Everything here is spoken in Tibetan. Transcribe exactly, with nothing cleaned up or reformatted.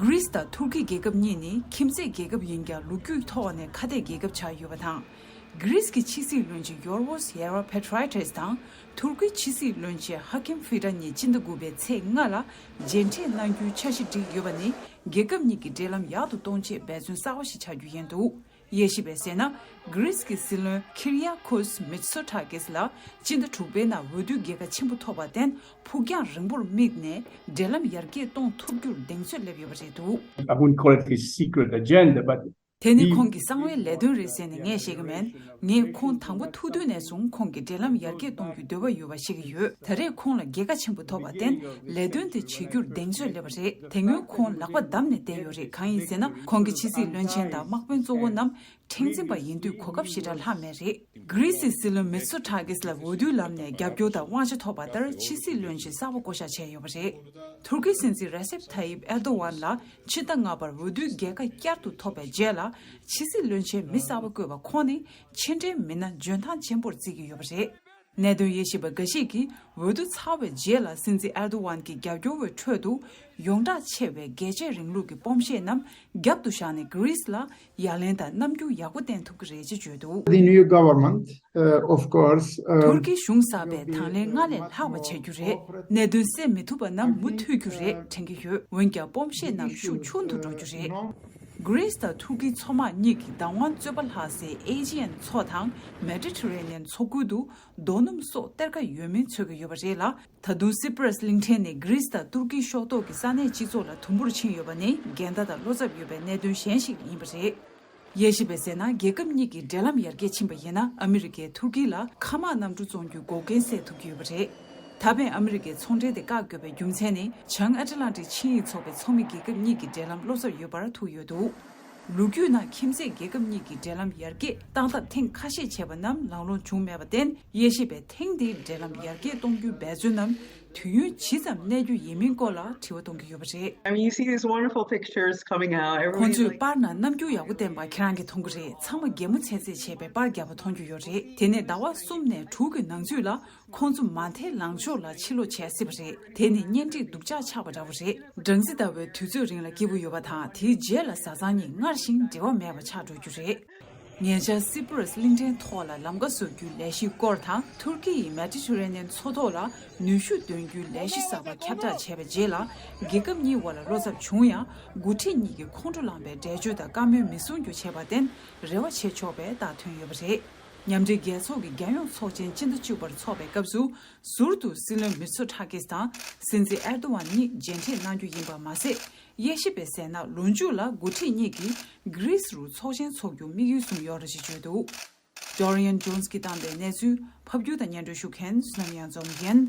གྷི་རིས་དང་ཐུར་ཀི་རྒྱལ་ཁབ་གཉིས་ནི་ཁྱིམ་མཚེས་རྒྱལ་ཁབ་ཡིན་ཀྱང་ལོ་རྒྱུས་ཐོག་ནས་ཁ་གཏད་རྒྱལ་ཁབ་ཆགས་ཡོད་པ་དང་། གྷི་རིས་ཀྱི་ཕྱི་སྲིད་བློན་ཆེན་ཡོར་ཝོས་ཡེ་ར་ཕེ་ཊྲའི་ཏེས་དང་ཐུར་ཀིའི་ཕྱི་སྲིད་བློན་ཆེན་ཧ་ཀིམ་ཧྥི་ཏྲ་གཉིས་སྤྱི་ཟླ་དགུ་པའི་ཚེས་ལྔ་ལ་མཇལ་འཕྲད་གནང་རྒྱུའི་འཆར་གཞི་བསྒྲིགས་ཡོད་པ་ནི་རྒྱལ་ཁབ་གཉིས་ཀྱི་འབྲེལ་ལམ་ཡག་ཏུ་གཏོང་ཆེད་འབད་བརྩོན་གསར་བ་ཞིག་ཆགས་རྒྱུ་ཡིན་འདུག་དབྱེ་ཞིབ་པས་གསལ་ན། གྷི་རིས་ཀྱི་སྲིད་བློན་ཁིར་ཡ་ཁོས་མིད་སོ་ཊ་ཀིས་ལ་སྤྱི་ཟླ་དྲུག་པའི་ནང་འོས་བསྡུའི་རྒྱལ་ཁ་ཆེན་པོ་ཐོབ་པར་བརྟེན་ཕུགས་རྒྱང་རིང་པོར་དམིགས་ནས་འབྲེལ་ལམ་ཡར་རྒྱས་གཏོང་ཐུབ་རྒྱུར་གདེང་ཚོད་སླེབས་ཡོད་པ་རེད་འདུག I wouldn't call it his secret agenda, but དེ་ནི་he- ཁོང་གི་གསང་བའི་ལས་དོན་རེད་ཟེར་ནས་ངས་བཤད་ཀྱི་མེད། ངས་ཁོང་དང་པོ་ཐུག་དུས་ནས་བཟུང་ཁོང་གི་འབྲེལ་ལམ་ཡར་རྒྱས་གཏོང་རྒྱུའི་འདོད་པ་ཡོད་པ་ཤེས་ཀྱི་ཡོད། ད་རེས་ཁོང་ལ་རྒྱལ་ཁ་ཆེན་པོ་ཐོབ་པར་བརྟེན་ལས་དོན་དེ་བྱེད་རྒྱུར་གདེང་ཚོད་སླེབས་པ་རེད། དེ་སྔོན་ཁོང་ལག་པ་བསྡམས་ནས་བསྡད་ཡོད་རེད། གང་ཡིན་ཟེར་ན་ཁོང་གི་ཕྱི་སྲིད་བློན་ཆེན་དང་དམག་དཔོན་གཙོ་བོ་རྣམས་ཁྲེང་འཛིན་པ་ཡིན་དུས་གོ་སྐབས་ཞེ་དྲག་ལྷག་མེད་རེད། གྷི་རིས་སྲིད་བློན་མིད་སོ་ཊ་ཀིས་ལ་འོས་བསྡུའི་ལམ་ནས་རྒྱབ་སྐྱོར་དང་དབང་ཆ་ཐོབ་པ་ལྟར་ཕྱི་སྲིད་བློན་ཆེན་གསར་པ་བསྐོ་གཞག་བྱས་ཡོད་པ་རེད། ཐུར་ཀིའི་སྲིད་འཛིན་རེ་སེབ་ཐ་ཡིབ་ཨེར་དོ་ཝན་ལ་ཕྱི་ཟླ་ལྔ་པར་འོས་བསྡུའི་རྒྱལ་ཁ་བསྐྱར་དུ་ཐོབ་པའི་རྗེས་ལ་ཕྱི་སྲིད་བློན་ཆེན་མི་གསར་པ་བསྐོས་པ་ཁོང་ནི་ཕྱི་འབྲེལ་མི་སྣ་འཇོན་ཐང་ཆེན་པོར་བརྩི་གི་ཡོད་པ་རེད། གནད་དོན་དབྱེ་ཞིབ་པ་འགའ་ཞིག་གིས་འོས་བསྡུ་ཚར་བའི་རྗེས་ལ་སྲིད་འཛིན་ཨེར་དོ་ཝན་གྱི་རྒྱབ་སྐྱོར་བའི་ཁྲོད་དུ་ཡོངས་གྲགས་ཆེ་བའི་རྒྱལ་གཅེས་རིང་ལུགས་ཀྱི་སྤོམ་ཤེད་རྣམས་རྒྱབ་ཏུ་བཞག་ནས་གྷི་རིས་ལ་ཡ་ལན་དང་རྣམ་འགྱུར་ཡག་པོ་བསྟན་ཐུབ་ཀྱི་རེད་ཅེས་བརྗོད་འདུག The new government, uh, of course, uh, ཐུར་ཀིའི་གཞུང་གསར་པས་དང་ལེན་སྔར་ལས་ལྷག་པ་བྱ་རྒྱུ་རེད། གནད་དོན་སེལ་མི་ཐུབ་པ་རྣམས་མུ་མཐུད་རྒྱུ་རེད་དྲན་གྱི་ཡོད། འོན་ཀྱང་སྤོམ་ཤེད་རྣམས་ཤུགས་ཆུང་དུ་འགྲོ་རྒྱུ་རེད། གྷི་རིས་དང་ཐུར་ཀིའི་མཚོ་དམག་གཉིས་ཀྱིས་བདག་དབང་རྩོད་པ་ལྷག་སའི་ཨེ་ཇི་ཡན་མཚོ་དང་མེ་ཌི་ཊ་རེ་ནི་ཡན་མཚོ་ཁུལ་དུ་རྡོ་སྣུམ་སོགས་གཏེར་ཁ་ཡོད་མིན་འཚོལ་གྱི་ཡོད་པ་རེད་ལ། ད་དུང་སི་པྲ་སི་གླིང་ཕྲན་ནི་གྷི་རིས་དང་ཏུར་ཀིའི་ཕྱོགས་གཏོགས་ཀྱི་ས་གནས་སྤྱི་ཚོགས་ལ་དུམ་བུར་ཕྱིན་ཡོད་པ་ནི་འགལ་ཟླ་དང་བློ་འཚབ་ཡོད་པའི་གནད་དོན་གཞན་ཞིག་ཡིན་པ་རེད། དབྱེ་ཞིབ་པས་གསལ་ན་རྒྱལ་ཁབ་གཉིས་ཀྱི་འབྲེལ་ལམ་ཡར་རྒྱས་ཕྱིན་པ་ཡིན་ན་ཨ་མི་རི་ཀས་ཐུར་ཀི་ལ་མཁའ་དམག་གནམ་གྲུ་བཙོང་རྒྱུའི་འགོག་རྐྱེན་སེལ་ཐུབ་ཀྱི་ཡོད་པ་རེད། ད་ཕན་ཨ་མི་རི་ཀས་ཚོང་འབྲེལ་དེ་བཀག་དགོས་པའི་རྒྱུ་མཚན་ནི་བྱང་ཨེ་ཊ་ལན་ཊིག་ཆིངས་ཡིག་ཚོགས་པའི་ཚོགས་མི་རྒྱལ་ཁབ་གཉིས་ཀྱི་འབྲེལ་ལམ་བློ་འཚབ་ཡོད་པར་ཐུག་ཡོད་འདུག་ལོ་རྒྱུས་ནང་ཁྱིམ་མཚེས་རྒྱལ་ཁབ་གཉིས་ཀྱི་འབྲེལ་ལམ་ཡར་རྒྱས་གཏང་ཐབས་ཐེངས་ཁ་ཤས་བྱས་པ་རྣམས་ལམ་ལྷོང་བྱུང་མེད་པར་བརྟེན། དབྱེ་ཞིབ་པས་ཐེངས་འདིའི་འབྲེལ་ལམ་ཡར་རྒྱས་གཏོང་རྒྱུའི་འབད་བརྩོན་རྣམས་དུས་ཡུན་ཇི་ཙམ་གནས་རྒྱུ་ཡིན་མིན་སྐོར་ལ་དྲི་བ་གཏོང་གི་ཡོད་པ་རེད། I mean, you see these wonderful pictures coming out. ཁོང་ཚོས་པར་ནང་རྣམ་འགྱུར་ཡག་པོ་བསྟན་པ་ཁྱེད་རང་གིས་མཐོང་གི་རེད། ཚང་མ་གད་མོ་ཚད་ཚད་བྱས་པའི་པར་རྒྱག་པ་མཐོང་རྒྱུ་ཡོད་རེད། དེ་ནས་ཟླ་བ་གསུམ་ནས་དྲུག་གི་ནང་ཚུད་ལ། ཁོང་ཚོ་མ་མཐའི་ལངས་ཕྱོགས་ལ་ཕྱིར་ལོག་བྱེད་སྲིད་པ་རེད། དེ་ནི་གཉེན་སྒྲིག་སྡུག་ཅག་ཆགས་པ་འདྲ་བོ་རེད། སྦྲང་རྩི་ལྟ་བུའི་དུས་ཚོད་རིང་ལ་སྐྱིད་པོ་ཡོད་པ་དང་དེའི་རྗེས་ལ་བཟའ་ཚང་གཉིས་སྔར་བཞིན་འབྲེལ་བ་མེད་པ་ཆགས་འགྲོ་རྒྱུ་རེད། ཉེ་ཆར་སི་པྲ་སི་གླིང་ཕྲན་ཐོག་ལ་ལམ་ཀ་བཟོ་རྒྱུའི་ལས་གཞིའི་སྐོར་དང་ཐུར་ཀི་ཡིས་མེ་ཌི་ཊ་རེ་ནི་ཡན་མཚོ་ཐོག་ལ་ནུས་ཤུགས་འདོན་རྒྱུའི་ལས་གཞི་གསར་པ་ཁྱབ་བསྒྲགས་བྱས་པའི་རྗེས་ལ་རྒྱལ་ཁབ་གཉིས་དབར་ལ་བློ་འཚབ་བྱུང་ཡང་འགོ་ཁྲིད་གཉིས་ཀྱིས་ཁོང་ཁྲོ་ལངས་པའི་འགྲེལ་བརྗོད་དང་བཀའ་མོལ་མི་གསུང་རྒྱུ་བྱས་པར་བརྟེན་རེ་བ་བྱེད་ཆོག་པའི་རྟགས་ཐོན་ཡོད་པ་རེད། མཉམ་འབྲེལ་རྒྱལ་ཚོགས་ཀྱི་རྒྱལ་ཡོངས་ཚོགས་ཆེན་སྤྱི་ཟླ་བཅུ་པར་འཚོགས་པའི་སྐབས་སུ་ཟུར་དུ་སྲིད་བློན་མི་ཚོ་ཁྲ་ཀིས་དང་སྲིད་འཛིན་ཨེར་དོ་ཝན་གཉིས་མཇལ་འཕྲད་གནང་རྒྱུ་ཡིན་པ་མ་ཟད། དབྱེ་ཞིབ་པས་གསལ་ན་ལོ་མཇུག་ལ་འགོ་ཁྲིད་གཉིས་ཀྱིས་གྷི་རིས་རུ་ཚོགས་ཆེན་འཚོགས་རྒྱུ་དམིགས་ཡུལ་བཟུང་ཡོད་རེད་ཅེས་བརྗོད་འདུག་ཌོ་རི་ཡན་ཇོན་སི་གིས་བཏང་པའི་གནས་ཚུལ་ཕབ་སྒྱུར་དང་སྙན་སྒྲོན་ཞུ་མཁན་བསོད་ནམས་གཡང་འཛོམས་ཡིན།